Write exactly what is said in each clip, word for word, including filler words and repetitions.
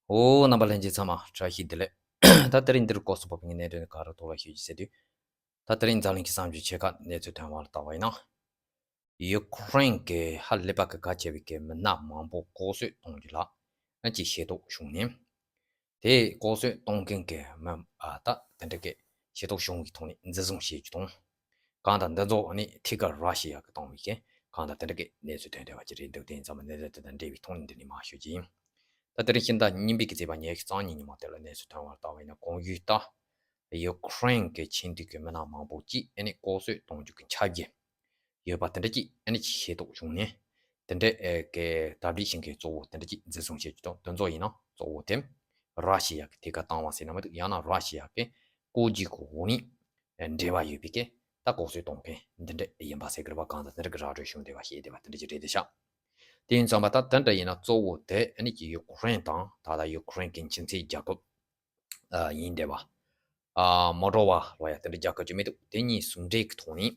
ཨོ། རྣམ་པ་ལྷན་རྒྱས་ཚང་མ་བཀྲ་ཤིས་བདེ་ལེགས། ད་དེ་རིང་འདིར་སྐོར་སུ་བབས་པའི་གནད་དོན་ག་རེ་ཐོག་ལ་ཞུ་རྒྱུ་ཟེར་དུས། ད་དེ་རིང་འཛམ་གླིང་གི་གསར་འགྱུར་ཆེ་ཁག་གནས་ཚུལ་ཐོན་པ་ལ་བལྟ་བ་ཡིན་ན། ཡུ་ཁུ་རེན་གྱི་ཧ་ལས་པ་གི་གལ་ཆེ་བའི་གི་མི་སྣ་མང་པོ་ལྐོག་གསོད་གཏོང་རྒྱུ་ལ་ཨ་ཅིག་ཤེས་རྟོགས་བྱུང་ནས། དེ་ལྐོག་གསོད་གཏོང་མཁན་གྱི་མི་ཨ་ད་དེ་འདྲ་གི་ཤེས་རྟོགས་བྱུང་བའི་ཐོག་ནས་འཛིན་བཟུང་བྱེད་རྒྱུ་དང་། གང་ལྟར་འདི་ཚོ་ནི་ཐད་ཀར་ར་ཤི་ཡ་གི་གཏོང་བའི་གི་གང་ལྟར་དེ་འདྲ་གི་གནས་ཚུལ་ཐོན་བསྡད་པ་ཅིག་རེད་འདུག་དེ་ཡིན་ཙང་མ་གནས་ཚུལ་དེ་དང་འབྲེལ་བའི་ཐོག་ནས་འདི་ནས་མར་ཞུ་རྒྱུ་ཡིན། ད་དེ་རིང་ཕྱི་ཟླ་གཉིས་པའི་གི་ཚེས་པ་ཉི་ཤུ་རྩ་གཉིས་ཉིན་མོ་དེ་ལ་གནས་ཚུལ་ཐོན་པར་བལྟ་བ་ཡིན་ན། གོང་ཞུས་ལྟར་ཡུ་ཁུ་རེན་གྱི་ཆེས་མཐོའི་གི་མི་སྣ་མང་པོ་ཅིག་ཨ་ནི་ལྐོག་གསོད་གཏོང་རྒྱུ་གི་འཆར་གཞི་ཡོད་པ་དེ་འདྲ་ཅིག་ཨ་ནི་ཅིག་ཤེས་རྟོགས་བྱུང་ནས། དེ་འདྲ་ཨེ་གི་གྲ་སྒྲིག་བྱེད་མཁན་གཙོ་བོ་དེ་འདྲ་ཅིག་འཛིན་བཟུང་བྱེད་རྒྱུ་དང་། དེ་ཚོ་ཡིན་ན་གཙོ་བོ་དེ་ར་ཤི་ཡ་གི་ཐད་ཀར་བཏང་བ་ཟེར་ན་མི་འདུག་ཡང་ན་ར་ཤི་ཡ་གི་བཀོད་ཇུས་ཀྱི་འོག་ནས་འབྲེལ་བ་ཡོད་པའི་གི་ད་ལྐོག་གསོད་གཏོང་མཁན་འདི་འདྲ་ཡིན་པ་ཟེར་གི་རེད་པ། གང་ལྟར་དེ་འདྲ་གི་ར་སྤྲོད་བྱུང་བསྡད་པ་ཞིག་བསྡད་པ་དེ་འདྲ་ཅིག་རེད་དེ་ཤག་དེ་ཡིན་ཙང་མ་ད་དེ་འདྲ་ཡིན་ན་གཙོ་བོ་དེ་ཨ་ནི་ཅིག་ཡུ་ཁུ་རེན་དང་ད་ལྟ་ཡུ་ཁུ་རེན་གྱི་ཁྱིམ་མཚེས་རྒྱལ་ཁབ་ཨ་ཡིན་བསྡད་པ། ཨ་མོལ་ཌོ་ཝ་ལབ་ཡ་དེ་འདྲ་རྒྱལ་ཁབ་ཅིག་མི་འདུག་དེ་གཉིས་ཟུང་འབྲེལ་གྱི་ཐོག་ནས་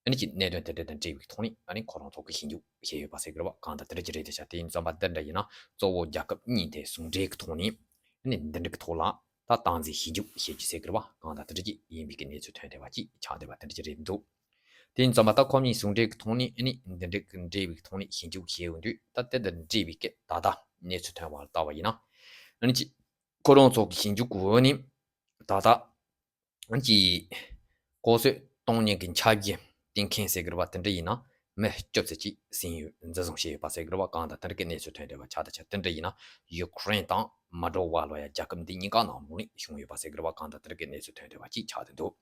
ཨ་ནི་ཅིག་གནད་དོན་དེ་འདྲ་དང་འབྲེལ་བའི་ཐོག་ནས་ཨ་ནི་ཁོ་རང་ཚོ་གི་ཞིབ་འཇུག་བྱས་ཡོད་པ་ཟེར་གི་རེད་པ། གང་ལྟར་དེ་འདྲ་ཅིག་རེད་དེ་ཤག་དེ་ཡིན་ཙང་མ་དེ་འདྲ་ཡིན་ན་གཙོ་བོ་རྒྱལ་ཁབ་གཉིས་དེ་ཟུང་འབྲེལ་གྱི་ཐོག་ནས་ཨ་ནི་འདི་འདྲ་གི་ཐོག་ལ་ད་སྟངས་འཛིན་ཞིབ་འཇུག་བྱེད་རྒྱུ་ཟེར་གི་རེད་པ། གང་ལྟར་དེ་འདྲ་ཅིག་ཡིན་པའི་གི་གནས་ཚུལ་ཐོན་བསྡད་པ་ཅིག་ཆགས་བསྡད་པ་དེ་འདྲ་ཅིག་རེད་འདུག་དེ་ཡིན་ཙང་མ་ད་ཁོ་གཉིས་ཟུང་འབྲེལ་གྱི་ཐོག་ནས་ཨ་ནི་འདི་འདྲ་གི་འབྲེལ་བའི་ཐོག་ནས་ཞིབ་འཇུག་བྱས་ཡོང་དུས། ད་དེ་དང་འབྲེལ་བའི་གི་ད་ལྟ་གནས་ཚུལ་ཐོན་པ་ལ་བལྟ་བ་ཡིན་ན། ཨ་ནི་ཅིག་ཁོ་རང་ཚོ་གི་ཞིབ་འཇུག་གི་འོག་ནས་ད་ལྟ་ཨ་ནི་ཅིག་ལྐོག་གསོད་གཏོང་མཁན་གྱི་འཆར་གཞི་བཏིང་མཁན་ཟེར་གི་རེད་པ། དེ་འདྲ་ཡིན་ན་མི་བཅུ་ཙམ་ཅིག་ཟིན་ཡོད། འཛིན་བཟུང་བྱས་ཡོད་པ་ཟེར་གི་རེད་པ། གང་ལྟར་དེ་འདྲ་གི་གནས་ཚུལ་ཐོན་བསྡད་པ་ཆགས་བསྡད་ཤག་དེ་འདྲ་ཡིན་ན་ཡུ་ཁུ་རེན་དང་མོལ་ཌོ་ཝ་ལབ་ཡ་རྒྱལ་ཁབ་འདི་གཉིས་ཀ་ནང་ལོགས་ནས་བྱུང་ཡོད་པ་ཟེར་གི་རེད་པ། གང་ལྟར་དེ་འདྲ་གི་གནས་ཚུལ་ཐོན་བསྡད་པ་ཅིག་ཆགས་བསྡད་འདུག་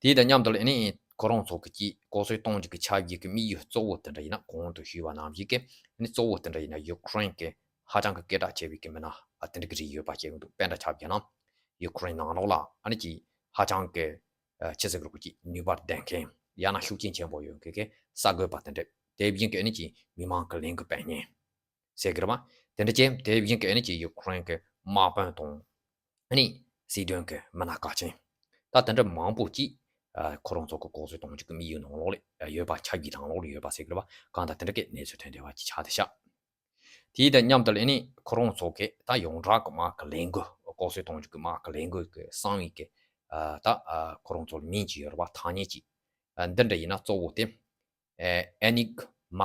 དེ་དང་མཉམ་དུ་ལ་ཨ་ནི་ཁོ་རང་ཚོ་གི་ཅིག་ལྐོག་གསོད་གཏོང་རྒྱུ་གི་འཆར་གཞི་གི་དམིགས་ཡུལ་གཙོ་བོ་དེ་འདྲ་ཡིན་ན། གོང་དུ་ཞུས་པ་ནང་བཞིན་གི་ཨ་ནི་གཙོ་བོ་དེ་འདྲ་ཡིན་ན་ཡུ་ཁུ་རེན་གི་ཧ་ཅང་གི་སྐད་གྲགས་ཆེ་བའི་གི་མི་སྣ་ཨ་དེ་འདྲ་གི་རིགས་ཡོད་པ་བཤད་ཀྱི་འདུག་དཔེར་ན་ཆ་བཞག་ན་ཡུ་ཁུ་རེན་ནང་ལོགས་ལ་ཨ་ནི་ཅིག་ཧ་ཅང་གི་ཨ་ཆི་ཟེར་དགོས་རེད། ཅིག་ནུས་པ་ལྡན་མཁན་ཡང་ན་ཤུགས་རྐྱེན་ཆེན་པོ་ཡོད་མཁན་གི་གསར་འགོད་པ་དེ་འདྲ། དེ་བཞིན་གི་ཨ་ནི་ཅིག་མི་མང་གི་ལས་འགུལ་སྤེལ་མཁན་ཟེར་གི་རེད་པ། དེ་འདྲ་བྱས། དེ་བཞིན་གི་ཨ་ནི་ཅིག་ཡུ་ཁུ་རེན་གི་དམག་དཔོན་དང་། ཨ་ནི་སྲིད་དོན་གི་མི་སྣ་གལ་ཆེན། ད་དེ་འདྲ་མང་པོ་ཅིག་ཨ་ཁོ་རང་ཚོ་གི་ལྐོག་གསོད་གཏོང་རྒྱུ་གི་དམིགས་ཡུལ་ནང་ལོགས་ལ་ཡོད་པ། འཆར་གཞི་ནང་ལོགས་ལ་ཡོད་པ་ཟེར་གི་རེད་པ། གང་ལྟར་དེ་འདྲ་གི་གནས་ཚུལ་ཐོན་བསྡད་པ་ཅིག་ཆགས་བསྡད་ཤག་དེ་དང་མཉམ་དུ་ལ་ཨ་ནི་ཁོ་རང་ཚོ་གི་ད་ཡོངས་གྲགས་གི་དམག་གི་ལས་འགུལ། ལྐོག་གསོད་གཏོང་རྒྱུ་གི་དམག་གི་ལས་འགུལ་གི་གསང་བའི་གི་ཨ་ད་ཨ་ཁོ་རང་ཚོ་ལ་མིང་ཅིག་ཡོད་རེད་པ། ཐ་སྙད་ཅིག་ཨ་འདི་འདྲ་ཡིན་ན་གཙོ་བོ་དེ་ཨེ་ཨེ་ནིག་མ་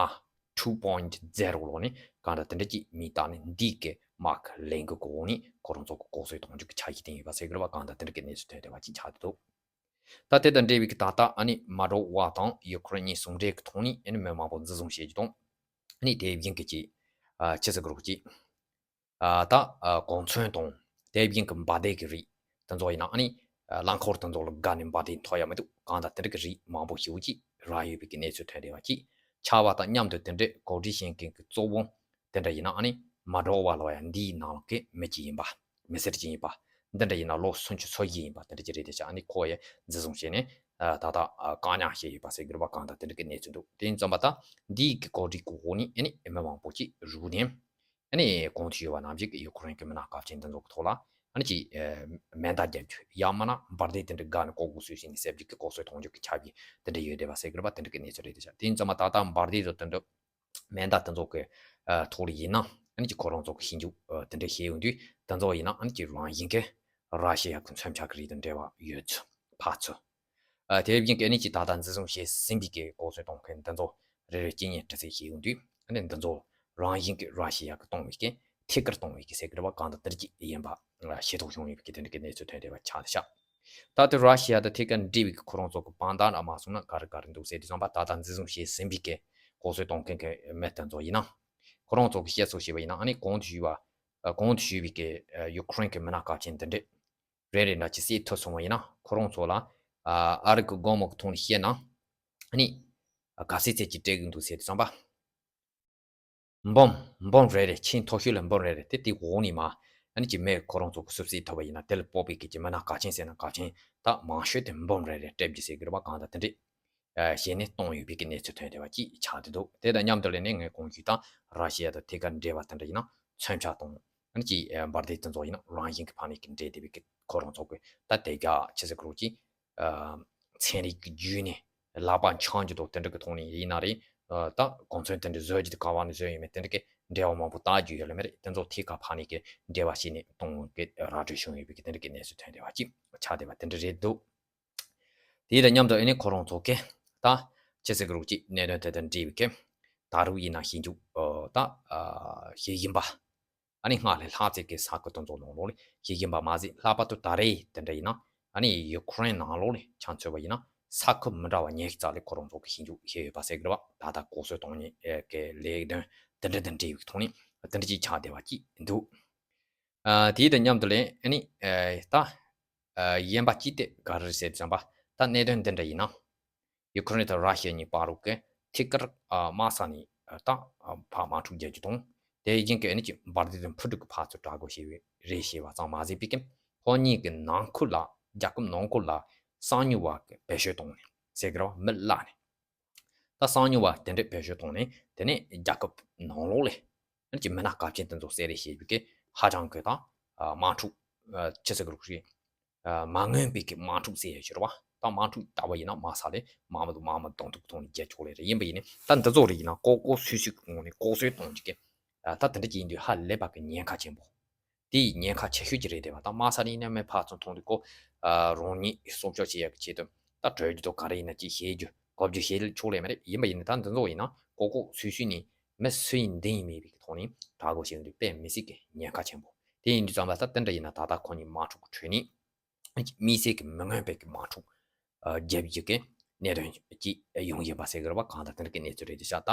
ཊུ་པོ་ཡིན་ཊི་ཛེ་རོ་ལབ་ནས་གང་འདྲ་དེ་འདྲ་ཅིག་མིང་བཏགས་ནས་འདི་གི་དམག་གི་ལས་འགུལ་གི་འོག་ནས་ཁོ་རང་ཚོ་གི་ལྐོག་གསོད་གཏོང་རྒྱུ་གི་འཆར་གཞི་བཏིང་ཡོད་པ་ཟེར་གི་རེད་པ། གང་ལྟར་དེ་འདྲ་གི་གནས་ཚུལ་ཐོན་བསྡད་པ་ཅིག་ཆགས་བསྡད་འདུག་ད་དེ་དང་འབྲེལ་བའི་གི་ད་ལྟ་ཨ་ནི་མོལ་ཌོ་ཝ་དང་ཡུ་ཁུ་རེན་གཉིས་ཟུང་འབྲེལ་གི་ཐོག་ནས་ཨ་ནི་མི་མང་པོ་འཛིན་བཟུང་བྱེད་རྒྱུ་དང་། ཨ་ནི་དེ་བཞིན་གི་ཅིག་ཨ་ཆི་ཟེར་དགོས་རེད། ཅིག་ཨ་ད་ཨ་གོ་མཚོན་དང་དེ་བཞིན་གི་འབར་མདེལ་གི་རིགས་དེ་ཚོ་ཡིན་ན་ཨ་ནི་ཨ་རླངས་འཁོར་དེ་ཚོ་ལ་བརྒལ་ནས་འབར་མདེལ་ཐོན་ཡ་མི་འདུག་གང་ལྟར་དེ་འདྲ་གི་རིགས་མང་པོ་ཞེ་པོ་ཅིག་རག་ཡོད་པའི་གི་གནས་ཚུལ་ཐོན་བསྡད་པ་ཅིག་ཆགས་པ་དང་མཉམ་དུ་དེ་འདྲའི་གོ་སྒྲིག་བྱེད་མཁན་གི་གཙོ་བོ་དེ་འདྲ་ཡིན་ན་ཨ་ནི་མོལ་ཌོ་ཝ་ལབ་ཡ་འདིའི་ནང་གི་མི་ཅིག་ཡིན་པ། མི་སེར་ཅིག་ཡིན་པ། འདི་འདྲ་ཡིན་ན་ལོ་སུམ་ཅུ་སོ་བཞི་ཡིན་པ་དེ་འདྲ་ཅིག་རེད་དེ་ཤག་ཨ་ནི་ཁོ་ཡ་འཛིན་བཟུང་བྱས་ནས་ཨ་ད་ལྟ་ཨ་བཀག་ཉར་བྱས་ཡོད་པ་ཟེར་གི་རེད་པ། གང་ལྟར་དེ་འདྲ་གི་གནས་ཚུལ་འདུག་དེ་ཡིན་ཙང་མ་ད་འདིའི་གི་གོ་སྒྲིག་གི་འོག་ནས་ཨ་ནི་མི་མང་པོ་ཅིག་རུབ་ནས། ཨ་ནི་གོང་དུ་ཞུས་པ་ནང་བཞིན་གྱི་ཡུ་ཁུ་རེན་གྱི་མི་སྣ་གལ་ཆེན་འདི་ཚོ་གི་ཐོག་ལ་ཨ་ནི་ཅིག་ཨ་མེ་མདའ་རྒྱག་རྒྱུ་ཡང་མིན་ན་འབར་མདེལ་དེ་འདྲ་བརྒལ་ནས་ལྐོག་གུ་བཟོས་ཤིང་ནས་བསད་རྒྱུ་གི་ལྐོག་གསོད་གཏོང་རྒྱུ་གི་འཆར་གཞི་དེ་འདྲ་ཡོད་བསྡད་པ་ཟེར་གི་རེད་པ། དེ་འདྲ་གི་གནས་ཚུལ་རེད་དེ་ཤག་དེ་ཡིན་ཙང་མ་ད་ལྟ་འབར་མདེལ་དང་དེ་འདྲ་མེ་མདའ་དེ་ཚོ་གི་ཨ་ཐོག་ལ་ཡིན་ན་ཨ་ནི་ཅིག་ཁོ་རང་ཚོ་གི་ཞིབ་འཇུག་ཨ་དེ་འདྲ་བྱས་ཡོང་དུས་དེ་ཚོ་ཡིན་ན་ཨ་ནི་ཅིག་རང་བཞིན་གྱི་ར་ཤི་ཡ་གི་མཚོན་ཆ་གི་རིགས་དང་འབྲེལ་བ་ཡོད་ཚུལ་ཕར་ཚུར། ཨ་དེ་བཞིན་གྱི་ཨ་ནི་ཅིག་ད་ལྟ་འཛིན་བཟུང་བྱས་ཟིན་པའི་གི་ལྐོག་གསོད་གཏོང་མཁན་འདི་ཚོ་རེ་རེ་སྐྱེས་ཉེས་དྲི་རྩད་བྱས་ཡོང་དུས་ཨ་ནི་འདི་ཚོ་རང་བཞིན་གྱི་ར་ཤི་ཡ་གི་གཏོང་བའི་གི་ཐད་ཀར་གཏོང་བའི་གི་ཟེར་གི་རེད་པ། གང་ལྟར་དེ་འདྲ་ཅིག་ཡིན་པ་ཤེས་རྟོགས་བྱུང་ཡོད་པའི་གི་དེ་འདྲ་གི་གནས་ཚུལ་ཐོན་བསྡད་པ་ཆགས་བསྡད་ཤག་ད་ལྟ་ར་ཤི་ཡ་དང་ཐད་ཀར་འབྲེལ་བའི་གི་ཁོ་རང་ཚོ་གི་དཔང་རྟགས་ར་མ་སོང་ན་ག་རེ་ག་རེ་འདུག་ཟེར་དུས་ཙམ་པ། ད་ལྟ་འཛིན་བཟུང་བྱས་ཟིན་པའི་གི་ལྐོག་གསོད་གཏོང་མཁན་གི་མི་དེ་ཚོ་ཡིན་ན། ཁོ་རང་ཚོ་གི་བཤད་སྲོལ་བྱས་པ་ཡིན་ན་ཨ་ནི་གོང་དུ་ཞུས་པ་ཨ་གོང་དུ་ཞུས་པའི་གི་ཨ་ཡུ་ཁུ་རེན་གི་མི་སྣ་གལ་ཆེན་འདི་འདྲས་རེ་རེ་འདྲ་ཅིག་བསད་ཐུབ་སོང་བ་ཡིན་ན་ཁོ་རང་ཚོ་ལ་ཨ་ཨ་རི་གི་སྒོར་མོ་གི་ཐོག་ནས་བཤད་ན་ཨ་ནི་ཨ་ག་ཚད་ཚད་ཅིག་སྤྲད་གི་འདུག་ཟེར་དུས་ཙམ་པ། འབུམ་འབུམ་རེ་རེ། ཆེས་མཐོ་ཤོས་ལ་འབུམ་རེ་རེ། དེ་དེའི་འོག་ནས་མར་ཨ་ནི་ཅིག་མི་ཁོ་རང་ཚོ་གི་སུབ་སིད་ཐོབ་པ་ཡིན་ན་དེ་ལ་སྤོབས་པའི་གི་ཅིག་མི་སྣ་གལ་ཆེན་ཟེར་ན་གལ་ཆེན། ད་མང་ཤོས་དེ་འབུམ་རེ་རེ་སྤྲད་རྒྱུ་ཟེར་གི་རེད་པ། གང་ལྟར་དེ་འདྲས་ཨ་བྱས་ནས་གཏོང་ཡོད་པའི་གི་གནས་ཚུལ་ཐོན་བསྡད་པ་ཅིག་ཆགས་བསྡད་འདུག་དེ་དང་མཉམ་དུ་ལས་ནས་ངས་གོང་ཞུས་དང་ར་ཤི་ཡ་དང་ཐད་ཀར་འབྲེལ་བ་དེ་འདྲ་ཡིན་ན་མཚོན་ཆ་དང་ཨ་ནི་ཅིག་ཨ་འབར་མདེལ་དེ་ཚོ་ཡིན་ན་རང་བཞིན་གི་ཕར་ནས་གི་འདྲེས་བསྡད་པའི་གི་ཁོ་རང་ཚོ་གི་ད་དེ་ག་ཆི་ཟེར་གི་རེད། ཅིག་ཨ་ཚན་རིག་གི་བརྒྱུད་ནས་ལག་པ་འཆང་རྒྱུ་དང་དེ་འདྲ་གི་ཐོག་ནས་ཡིན་ན་རེད། ཨ་ད་གོ་མཚོན་དེ་འདྲ་བཟོ་རྒྱུ་དེ་ག་བ་ནས་བཟོས་ཡོད་མེད་དེ་འདྲ་གི་ འབྲེལ་བ་མང་པོ་བཏགས་རྒྱུ་ཡོད་ལ་མེད་རེད། དེ་ཚོ་ཐད་ཀར་ཕར་ནས་ཀྱི་འབྲེལ་བ་བྱས་ནས་གཏོང་གི་ར་སྤྲོད་བྱུང་ཡོད་པའི་གི་དེ་འདྲ་གི་གནས་ཚུལ་ཐོན་བསྡད་པ་ཅིག་ཆགས་བསྡད་པ་དེ་འདྲ་རེད་འདུག་དེ་དང་མཉམ་དུ་ཨ་ནི་ཁོ་རང་ཚོ་གི་ད་ཅི་ཟེར་གི་རུག་ཅིག་གནད་དོན་དེ་དང་འབྲེལ་བའི་གི་ད་རུང་ཡིན་ན་ཞིབ་འཇུག་ད་ཞིབ་ཡིན་པ། ཨ་ནི་སྔར་ལས་ལྷག་ཙམ་གྱི་ས་ཁུལ་དེ་ཚོ་ནང་ལོགས་ལ་ཞིབ་ཡིན་པ་མ་ཟད་ལྷག་པར་དུ་ད་རེས་དེ་འདྲ་ཡིན་ན་ཨ་ནི་ཡུ་ཁུ་རེན་ནང་ལོགས་ལ་ཆ་མཚོན་པ་ཡིན་ན་ས་ཁུལ་མི་འདྲ་བ་ཉི་ཤུ་རྩ་ལ་ཁོ་རང་ཚོ་གི་ཞིབ་འཇུག་བྱས་ཡོད་པ་ཟེར་གི་རེད་བ། ད་ལྟ་ལྐོག་གསོད་གཏོང་མཁན་གྱི་ལས་དོན་དེ་འདྲ་དང་འབྲེལ་བའི་ཐོག་ནས་དེ་འདྲ་ཅིག་ཆགས་བསྡད་པ་ཅིག་འདུག་ཨ་དེའི་དང་མཉམ་དུ་ལས་ཨ་ནི་ཨ་ད་ཨ་གཞན་པ་ཅིག་དེ་ག་རེ་རེད་ཟེར་དུས་ཙམ་པ་ད་གནད་དོན་འདི་འདྲ་ཡིན་ན། ཡུ་ཁུ་རེན་དང་ར་ཤི་ཡ་གཉིས་བར་དུ་གི་ཐད་ཀར་ཨ་དམག་ས་ནས་ཨ་ད་ཨ་ཕར་དམག་འཁྲུག་རྒྱག་རྒྱུ་དང་། དེ་བཞིན་གྱི་ཨ་ནི་ཅིག་འབར་མདེལ་དང་འཕུར་གྲུ་གི་ཕར་ཚུར་དྲག་རྒོལ་བྱས་པའི་རེད་ཞེས་པ་ཙམ་མ་ཟད་པའི་གི་ཁོ་གཉིས་ཀྱི་ནང་ཁུལ་ལ་རྒྱལ་ཁབ་ནང་ཁུལ་ལ་གསང་ཉུལ་བ་གི་བེད་སྤྱོད་བཏང་ནས་ཟེར་གི་རེད་བ། མི་བརླག་ནས་ད་གསང་ཉུལ་བ་དེ་འདྲས་བེད་སྤྱོད་བཏང་ནས་དེ་ནས་རྒྱལ་ཁབ་ནང་ལོགས་ལ་ཨ་ནི་ཅིག་མི་སྣ་གལ་ཆེན་དེ་ཚོ་བསད་རེས་བྱས་པའི་གི་ཧ་ཅང་གི་ད་ཨ་དམག་འཁྲུག་ཨ་ཅི་ཟེར་གི་རུག་ཞིག་ཨ་མ་མངོན་པའི་གི་དམག་འཁྲུག་ཟེར་ཡ་ཞིག་རེད་བ། ད་དམག་འཁྲུག་ལྟ་བུ་ཡིན་ན་དམག་ས་ལ་དམག་མི་དང་དམག་མི་གདོང་ཐུག་ཐོག་ནས་རྒྱལ་ཆོག་ལེ་རེད། ཡིན་པ་ཡིན་ནའི་ད་འདི་ཚོ་རེད་ཡིན་ན་ལྐོག་ལྐོག་སུད་སུད་ཀྱི་ངོས་ནས་ལྐོག་གསོད་གཏོང་རྒྱུ་གི་ཨ་ད་དེ་འདྲ་ཅིག་ཡིན་དུས་ཧ་ལས་པ་གི་ཉེན་ཁ་ཆེན་པོ། དེ་ཡི་ཉེན་ཁ་ཆེ་ཤོས་ཅིག་རེད་དེ་བ། ད་དམག་ས་ནས་མནའ་མ་ཕར་ཚུར་ཐོན་དུས་ཀོ་ཨ་རང་ཉིད་གསོ་སྐྱོང་བྱེད་ཡག་གི་ཆེད་དུ་ད་བྲོས་རྒྱུ་དང་ག་རེ་ཡིན་ན་ཅིག་བྱེད་རྒྱུ་གོ་རྒྱུ་བྱེད་ཆོག་ལེ་མ་རེད། ཡིན་པ་ཡིན་ན་ད་འདི་ཚོ་ཡིན་ན་ལྐོག་ལྐོག་སུད་སུད་ནས་མི་སུ་ཡིན་འདི་ཡིན་མིན་པའི་ཐོག་ནས་དྲག་རྒོལ་བྱེད་དུས་དཔེ་མི་སྲིད་ཀྱི་ཉེན་ཁ་ཆེན་པོ། དེ་ཡིན་དུས་ཙམ་པ་ད་དེ་འདྲ་ཡིན་ན་ད་ལྟ་ཁོ་གཉིས་དམག་འཁྲུག་གི་ཁྲོད་ནས་དམིགས་བསལ་གྱི་མི་མངོན་པའི་གི་དམག་འཁྲུག་ཨ་རྒྱབ་ཡག་གི་གནད་དོན་ཅིག་ཡོང་བཞིན་པ་ཟེར་གི་རེད་བ། གང་ལྟར་དེ་འདྲ་གི་གནས་ཚུལ་རེད་དེ་ཤག་ད་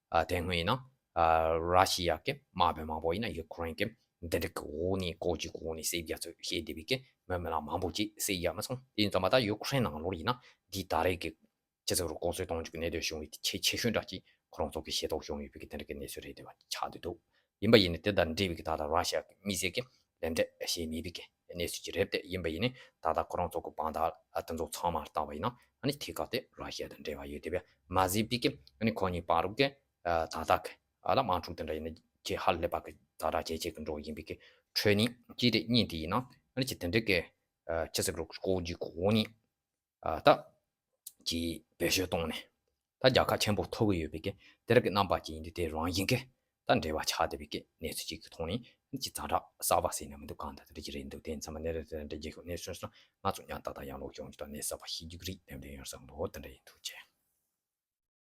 ཨ་དེ་སྔོན་ཡིན་ན་ཨ་ར་ཤི་ཡ་གི་དམག་དཔོན་མང་པོ་ཡིན་ན་ཡུ་ཁུ་རེན་གི་འདི་འདྲ་གི་འོག་ནས་ལྐོག་ཇུས་གི་འོག་ནས་བསད་རྒྱ་ཚོད་བྱེད་བསྡད་པའི་གི་མི་མི་ལ་མང་པོ་ཅིག་བསད་རྒྱ་མ་སོང་། དེ་ཡིན་ཙམ་པ་ད་ཡུ་ཁུ་རེན་ནང་ལོགས་ཡིན་ན་འདི་ད་རེས་གི་ཅི་ཟེར་རུ་ལྐོག་གསོད་གཏོང་རྒྱུ་གི་གནད་དོན་བྱུང་བའི་ཆེས་ཆེ་ཤོས་འདྲ་ཅིག་ཁོ་རང་ཚོ་གི་ཤེས་རྟོགས་བྱུང་ཡོད་པའི་གི་དེ་འདྲ་གི་གནས་ཚུལ་རེད་དེ་བ་ཆགས་བསྡད་འདུག་ཡིན་པ་ཡིན་ནའི་དེ་དང་འབྲེལ་བའི་གི་ད་ལྟ་ར་ཤི་ཡ་གི་དམིགས་བསལ་གི་ལན་འདེབས་བྱས་མེད་པའི་གི་གནས་ཚུལ་ཅིག་རེད་དེ། ཡིན་པ་ཡིན་ནའི་ད་ལྟ་ཁོ་རང་ཚོ་གི་དཔང་རྟགས་དེ་ཚོ་ཚང་མ་ལྟ་བ་ཡིན་ན་ཨ་ནི་ཐད་ཀར་དེ་ར་ཤི་ཡ་དང་འབྲེལ་བ་ཡོད་དེ་བས་མ་ཟད་པའི་གི་ཨ་ནི་ཁོ་གཉིས་བར་དུ་གི་ད་ལྟ་གི་ཨ་ལ་དམག་འཁྲུག་དེ་འདྲ་ཡིན་ན་ཁྱེད་ཧ་ལས་པ་གི་ཛ་དྲག་ཇེ་ཆེ་གི་འགྲོ་ཡིན་པའི་གི་ཁྲོད་ནས་ཅི་རེད་གཉིས་དེ་ཡིན་ན་ཨ་ནི་ཅི་དེ་འདྲ་གི་ཅི་ཟེར་གི་རུ་ལྐོག་ཇུས་གི་འོག་ནས། ཨ་ད་ཀྱི་བེད་སྤྱོད་བཏང་ནས་ད་རྒྱལ་ཁ་ཆེན་པོ་ཐོབ་ཀྱི་ཡོད་པའི་གི་དེ་རིགས་ཀྱི་རྣམ་པ་ཅིག་ཡིན་དུས་དེ་རང་བཞིན་གྱི་ད་འབྲེལ་བ་ཆགས་བསྡད་པའི་གི་གནས་ཚུལ་ཅིག་གི་ཐོག་ནས་ཀྱི་ཛ་དྲག་གསར་པ་ཟེར་ན་མི་འདུག་གང་ལྟར་དེ་འདྲ་ཅིག་རེད་འདུག་དེ་ཡིན་ཙང་མ་གནས་རེ་དེ་འདྲ་རྒྱལ་ཁབ་གནས་ཚུལ་སོང་ང་ཚོ་ཉམས་ཏག་ཏག་ཡང་ལོག་བྱུང་རྒྱུ་དང་གནས་གསར་པ་ཤེས་རྒྱུ་གི་རིགས་དེ་འདྲ་ཡོང་བསམ་འདུག་དེ་འདྲ་ཡིན་འདུག་ཅེས།